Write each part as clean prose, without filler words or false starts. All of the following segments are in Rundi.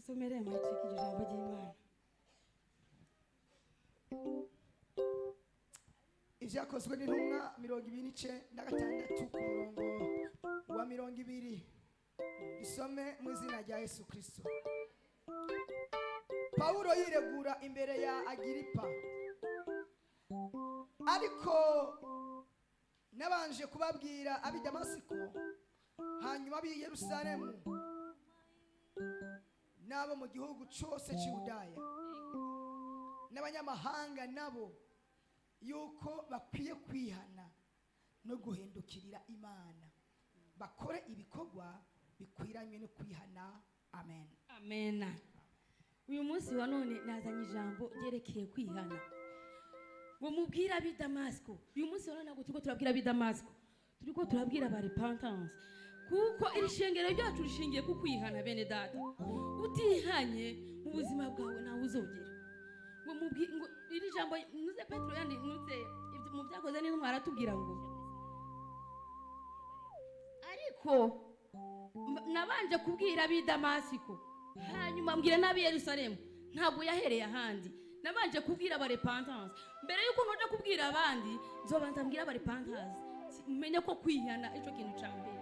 Dusomere amateka iryo jambo ry'Imana. Ibyakozwe n'Intumwa 26 ku murongo wa 20. Dusome mu izina rya Yesu Kirisito. Pawulo yiregura imbere ya Agiripa. Ariko nabanje kubabwira ab'i Damasiko, hanyuma ab'i Yerusalemu n'abo mu gihugu cyose cy'Yudaya n'abanyamahanga nabo, yuko bakwiye kwihana no guhindukirira Imana, bakore ibikorwa bikwiranye no kwihana. Amen. Amena. Uyu munsi wa none nazanye ijambo ryerekeye kwihana, ngo mubwire ab'i Damasiko. Uyu munsi wa none ntabwo turiko turabwira ab'i Damasiko, turiko turabwira aba repentance, kuko iri shengero ryacu rishingiye ku kwihana. Bene data, utihanye mu buzima bwawe ntawe uzogera. Ngo ngo iri jambo nuze Petero yandi nuze mu Byakoze n'Intumwa aratubwira ngo ariko nabanje kubwira ab'i Damasiko, hanyuma mbwira n'ab'i Yerusalemu. Ntabwo yahereye ahandi. Nabanje kubwira aba repentance. Mbere yuko ntuja kubwira abandi, nzobanza mbwira aba repentance. Mumenye ko kwihana ico kintu ca mbere.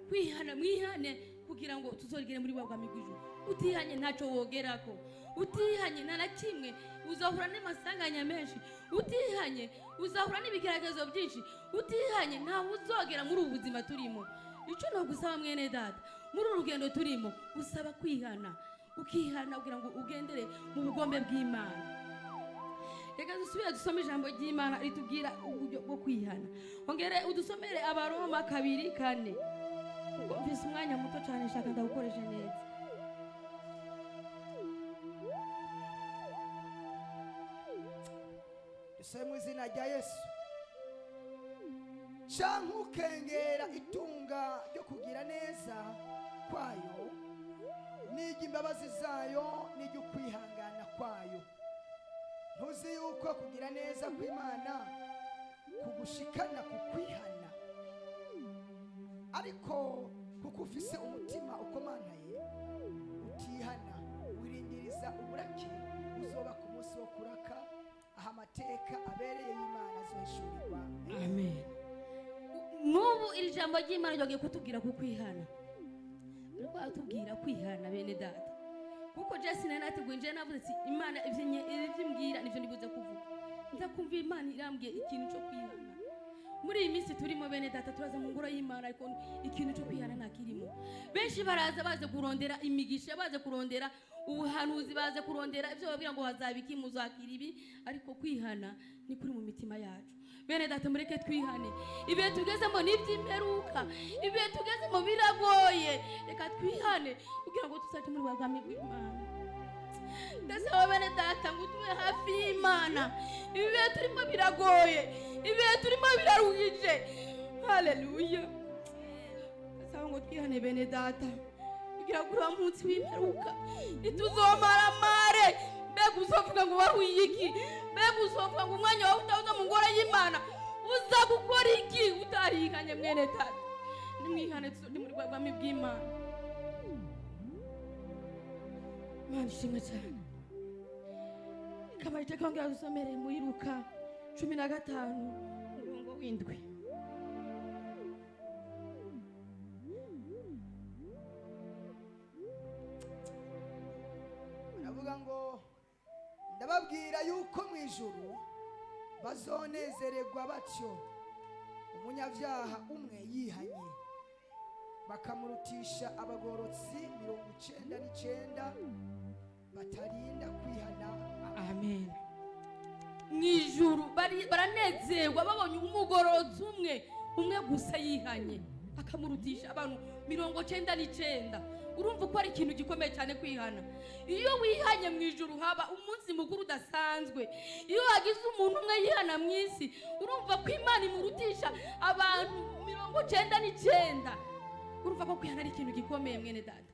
Kwihana, mwihane kugira ngo tuzogere muri wa bwami bw'ijuru. Utihanye ntacyo wogerako. Utihanye nta na kimwe. Uzahura n'amasanganya menshi. Utihanye uzahura n'ibigeragezo byinshi. Utihanye ntawe uzogera muri ubu buzima turimo. Icyo nogusaba, mwene data, muri uru rugendo turimo, usaba kwihana, ukihana kugira ngo ugendere mu bugombe bw'Imana. Reka dusubire dusome ijambo ry'Imana ritubwira uburyo bwo kwihana. Ongere udusomere Abaroma 2:4, kuko mfise umwanya muto cyane, nshaka ndawukoreshe neza. Dusome mu izina rya Yesu. Canke ukengera itunga ryo kugira neza kwayo, n'iry'imbabazi zayo, n'iry'ukwihangana kwayo, ntuzi yuko kugira neza kw'Imana kugushikana ku kwihana? Ariko kuko ufise umutima ukomantaye utihana, wirindiriza uburake uzoba ku munsi wo kuraka, aho amateka abereye y'Imana azohishurirwa. Amen. N'ubu iri jambo ry'Imana ryagiye kutubwira ku kwihana, ariko aratubwira kwihana, bene data, kuko jesi nari nateguye nje navuze ati Imana ivyo imbwira nivyo ndibuze kuvuga. Nza kumva Imana irambwiye ikintu cyo kwihana. Muri iyi minsi turimo, bene data, turaza mu ngoro y'Imana, ariko ikintu cyo kwihana ntakirimo. Benshi baraza baze kurondera imigisha, baze kurondera ubuhanuzi, baze kurondera ibyo babwira ngo hazaba iki, muzakira ibi, ariko kwihana ni kuri mu mitima yacu. Bene data, mureke twihane. Ibihe tugezemo ni iby'imperuka. Ibihe tugezemo biragoye. Reka twihane kugira ngo tuzaje muri bwa bwami bw'Imana. Ndasaba bene data ngo tube hafi y'Imana. Ibihe turimo biragoye, ibihe turimo biraruhije. Haleluya! Ndasaba ngo twihane, bene data, kugira ngo uriya munsi w'imperuka ntituzomara mare. Mbega uzovuga ngo waruye iki? Mbega uzovuga ngo umwanya wawe utawuza mu ngoro y'Imana uza gukora iki utarihanye? Mwene data, nimwihane turi muri bwa bwami bw'Imana. Imana ishimwe cyane. Ikaba iteka ngera dusomere muri Luka 15 umurongo w'7. Baravuga ngo ndababwira yuko mu ijuru bazonezererwa batyo umunyabyaha umwe yihanye, bakamurutisha abagorotsi 99 batarinda kwihana. Amen. Mu ijuru baranezerwa babonye umugororotsi umwe, umwe gusa yihanye, akamurutisha abantu 99. Urumva ko ari ikintu gikomeye cyane kwihana. Iyo wihanye, mu ijuru haba umunsi mukuru udasanzwe. Iyo hagize umuntu umwe yihana mu isi, urumva ko Imana imurutisha abantu 99. Urumva ko kwihana ari ikintu gikomeye. Mwene data,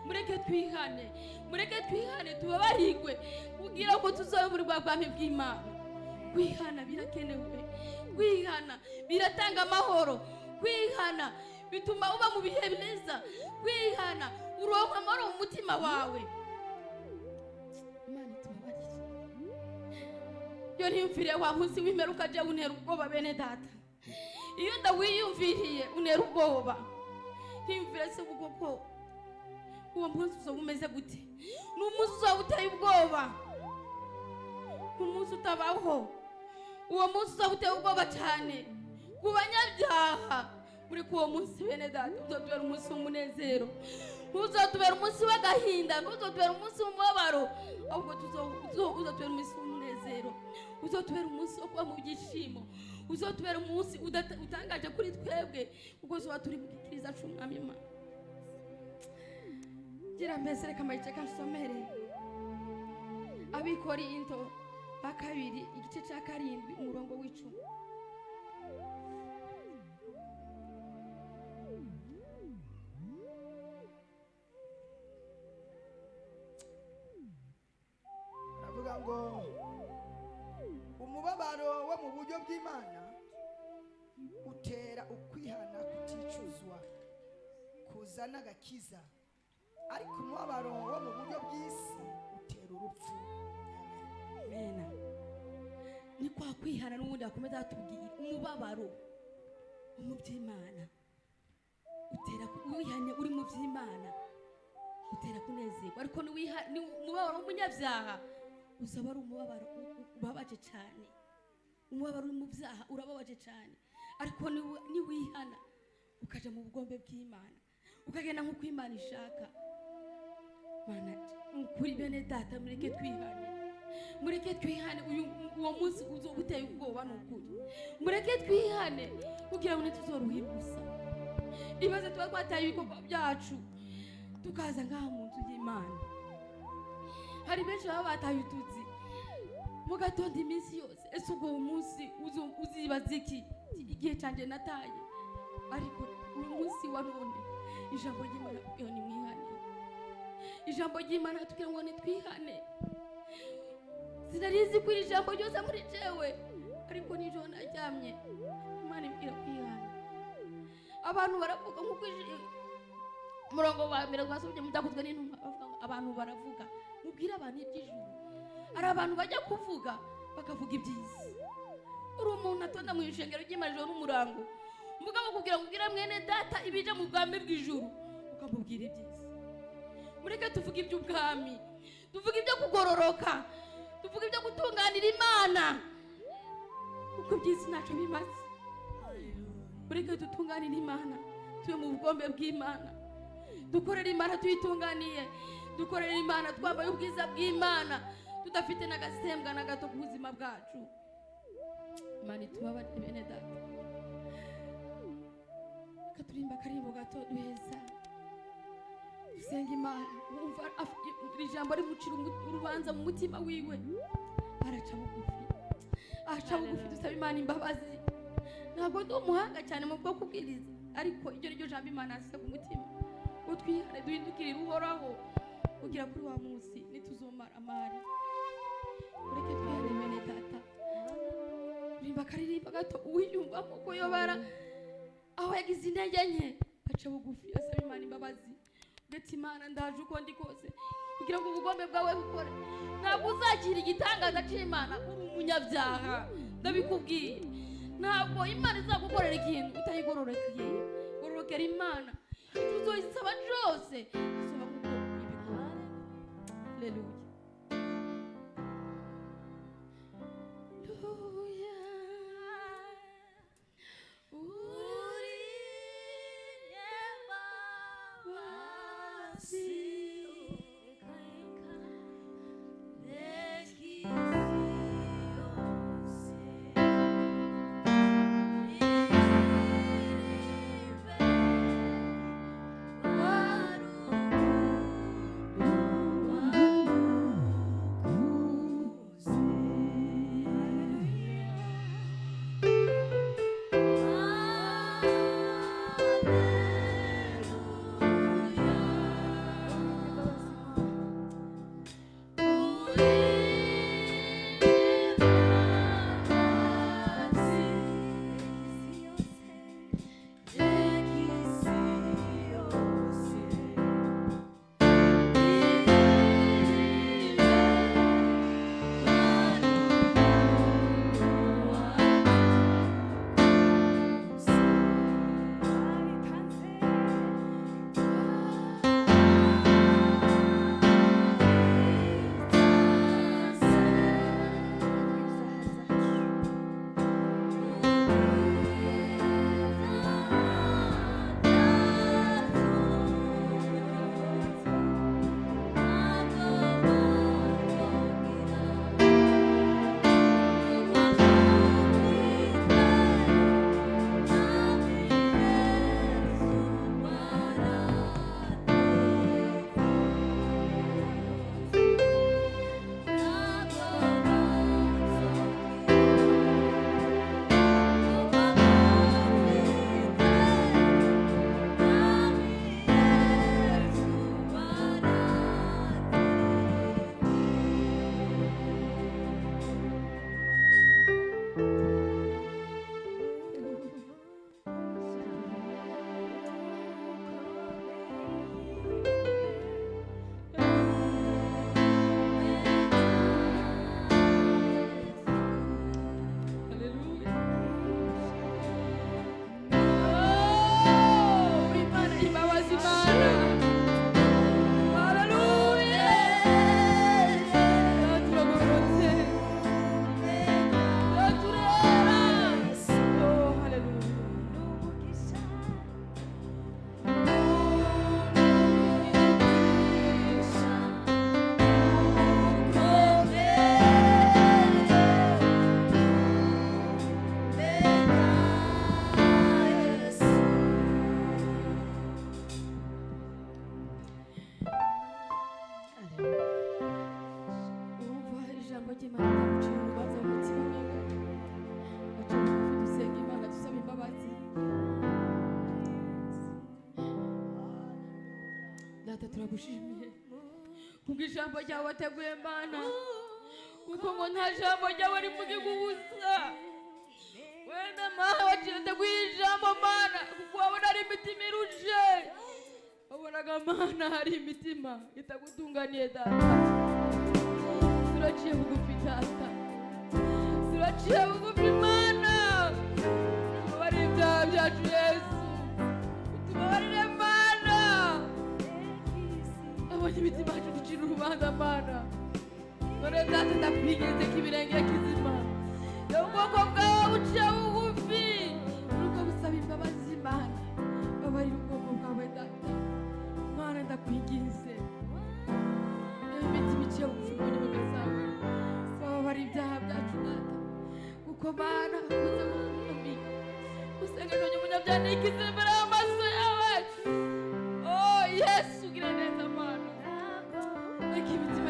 mureke twihane, mureke twihane, tubabarigwe kugira ngo tuzobe muri bwa bwami bw'Imana. Kwihana birakenewe. Kwihana biratanga amahoro. Kwihana bituma uba mu bihe byiza. Kwihana Uronka amahoro mu mutima wawe. Imana itubabarire. Iyo ntiyumviriye wa munsi w'imperuka, jya untera ubwoba, bene data. Iyo ndawiyumviriye untera ubwoba. Ntiyumvire se ubwo ko uwo munsi uzaba umeze gute? Ni umunsi uzaba uteye ubwoba, umunsi utabaho. Uwo munsi uzaba uteye ubwoba cyane ku banyabyaha. Muri uwo munsi, bene data, uzatubera umunsi w'umunezero, ntuzatubera umunsi w'agahinda, ntuzatubera umunsi w'umubabaro, ahubwo uzatubera umunsi w'umunezero, uzatubera umunsi wo kuba mu byishimo, uzatubera umunsi utangaje kuri twebwe, kuko tuba turi mu gikiriza c'Umwami Imana. Gira mbese, reka mayice kansomere Abikorinto ba kabiri, igice cya 7, umurongo w'10. Aravuga ngo umubabaro wo mu buryo bw'Imana utera ukwihana kuticuzwa kuzana agakiza, ariko umubabaro wo mu buryo bw'isi utera urupfu. Mena ni kwa kwihana n'ubundi bakomeza batubwira. Umubabaro wo mu by'Imana utera wihane uri mu by'Imana utera kunezerwa, ariko ni umubabaro w'umunyabyaha uzaba ari umubabaro ubabaje cyane. Umubabaro uri mu byaha urababaje cyane, ariko niwihana ukaja mu bugombe bw'Imana, ukagenda nk'uko Imana ishaka. Mana, kuri bene data, mureke twihane, mureke twihane. Uyu uwo munsi uzoba uteye ubwoba, ni ukuri. Mureke twihane kugira ngo ntituzoruhire ubusa. Ibaze tuba twataye ibikorwa byacu tukaza ngaha mu nzu y'Imana. Hari benshi baba bataye utuzi mu gatondo iminsi yose. Ese ubwo uwo munsi uzibaza iki? Igihe cyanjye nataye. Ariko uyu munsi wa none, ijambo ry'Imana kubwira ni mwihane. Ijambo ry'Imana tubwira ngo nitwihane. Sinarizi ko iri jambo ryose muri jewe, ariko nijoro naryamye Imana imbwira kwihana. Abantu baravuga, nk'uko umurongo wa mbere twasomye mu Byakozwe n'Intumwa bavuga ngo abantu baravuga, mubwire abantu iby'ijuru. Hari abantu bajya kuvuga bakavuga iby'isi. Uri umuntu atonda mu ishengero ry'Imana ijoro n'umurango, mugabo kugira ngo ubwire mwene data ibije mu bwami bw'ijuru, ukamubwira iby'isi. Mureke tuvuge iby'ubwami, tuvuge ibyo kugororoka, tuvuge ibyo gutunganira Imana, kuko iby'isi ntacyo bimaze. Mureke dutunganire Imana, tube mu bugombe bw'Imana, dukorere Imana tuyitunganiye, dukorere Imana twambaye ubwiza bw'Imana, tudafite n'agasembwa na gato ku buzima bwacu. Imana itubabarire, bene data. Reka turimba akarimbo gato duheza dusenga Imana. Wumva iri jambo rimucira urubanza mu mutima wiwe, araca bugufi, aca bugufi. Dusaba Imana imbabazi. Ntabwo ndi umuhanga cyane mu bwo kubwiriza, ariko iryo ni ryo jambo Imana yasize ku mutima, ngo twihane, duhindukirire Uhoraho, kugira kuri wa munsi nituzomara amari. Mureke twihane, bene data. Rimba akaririmba gato. Uwiyumvamo ko yobara aho yagize intege nke, aca bugufi, asaba Imana imbabazi, ndetse Imana, ndaje uko ndi kose kugira ngo ubugombe bwawe bukore. Ntabwo uzakira igitangaza cy'Imana uri umunyabyaha, ndabikubwiye. Ntabwo Imana izagukorera ikintu utayigororokeye. Gororokera Imana, icyo uzoyisaba cyose izoba kuko ibikora. Haleluya. Haleluya. Uri nyembabazi. Kubwo ijambo ryawe wateguye, Mana, kuko ngo nta jambo ryawe rivuga ubusa. Wenda, Mana, waciye uteguye ijambo, Mana, kuko wabona ari imitima iruje, wabonaga, Mana, hari imitima itagutunganiye. Data, turaciye bugufi. Data, turaciye bugufi. Mana, tubabarire ibyaha byacu. Yesu, tubabarire. Mana, abonye imitima yacu ducira urubanza, Mana. None Data, ndakwinginze ko ibirenge kizima ubwoko bwawe buciye bugufi, uriko busaba imbabazi. Mana, babarira ubwoko bwawe. Data, Mana, ndakwinginze, imitima iciye bugufi mu nyungu zawe, bababarira ibyaha byacu, Data, kuko, Mana, ukunze mwami usenga umunyabyaha nikize imbere y'amaso yawe. Oh Yesu, ugira neza. Mana, reka imitima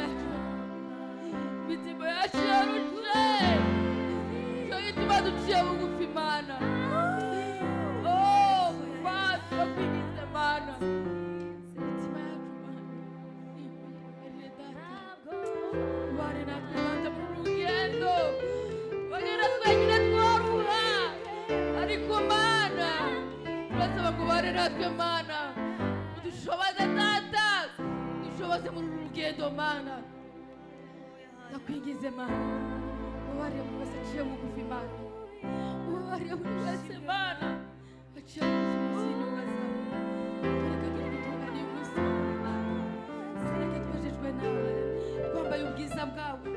yacu yaruje, cyo gituma duciye bugufi. Mana, oh Mana, turakwinginze. Mana, imitima yacu, Mana, uyibabarire. Data, ubane natwe. Data, muri uru rugendo bagenda twenyine twaruha, ariko Mana, turasaba ngo ubane natwe. Mana, udushoboze. Data, udushoboze muri uru rugendo. Mana, ndakwinginze. Mana, ubabarire buri wese aciye bugufi. Mana, ubabarire buri wese, Mana, aciye bugufi munsi y'inyunga zawe. Tureke turi gutunganya uyu munsi wawe, Mana. Tureke twejejwe nawe, twambaye ubwiza bwawe.